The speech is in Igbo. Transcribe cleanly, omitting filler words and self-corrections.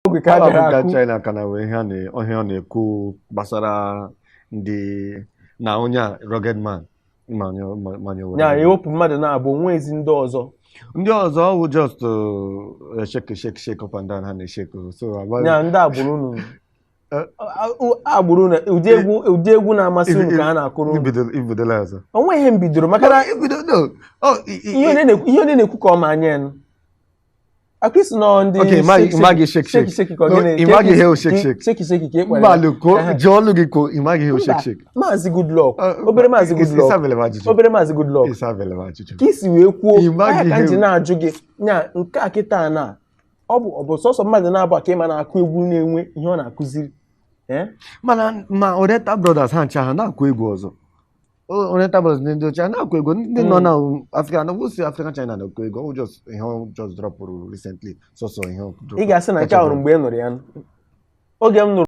Oge ka a bịara Africa akụ. China ka na wee ihe ihe ọ na-ekwu gbasara ndị na onye a, Rugged Man, ma onye were Ya ewepụ mmadụ na-abụ nwa ezi ndị ọzọ. Ndị ọzọ ọ wụ just shake, shake, shake up and down, ha na-eshake, so Ya ndị agbụrụ unu, agbụrụ na ụdị egwu na-amasị unu ka ha na-akụrụ unu. Ibidola ọzọ. O nweghị ihe m bidoro, maka na Ibido no oh ihe onye na-ekwu ka ọ ma anya ya akwụsị nọ ndị Okay, ịmaghị shake, shake. Shake shake ka ọ No, gịnị? ịmaghị ihe o shake, shake. Shake shake ka ị kpọrọ ya. Mbalụ ko Ehe. jụọ ọnụ gị ko ịmaghị ihe o shake Mba, shake. Maazị Goodluck, obere Maazị Goodluck, Ịsabele m ajụjụ. obere Maazị Goodluck, Ịsabele m ajụjụ. ka isi wee kwuo Ịmaghị anya ka m ji ihe na-ajụ gị nya nke a kịta na ọ bụ sọsọ mmadụ na-abụ ka ịma na-akụ egwu na-enwe ihe ọ na-akụziri. Eh? Mana ma Oriental Brothers, ha ncha ha na-akụ egwu ọzọ. Oriental Brothers ndị ochie ha na-akụ egwu, ndị nọ na Africa na wụsị African China na-akụ egwu. Ọ wụ just ihe ọ just dropụrụ recently, sọsọ ihe ọ Ị ga-asị na nke a hụrụ mgbe ị nụrụ ya, oge m nụrụ.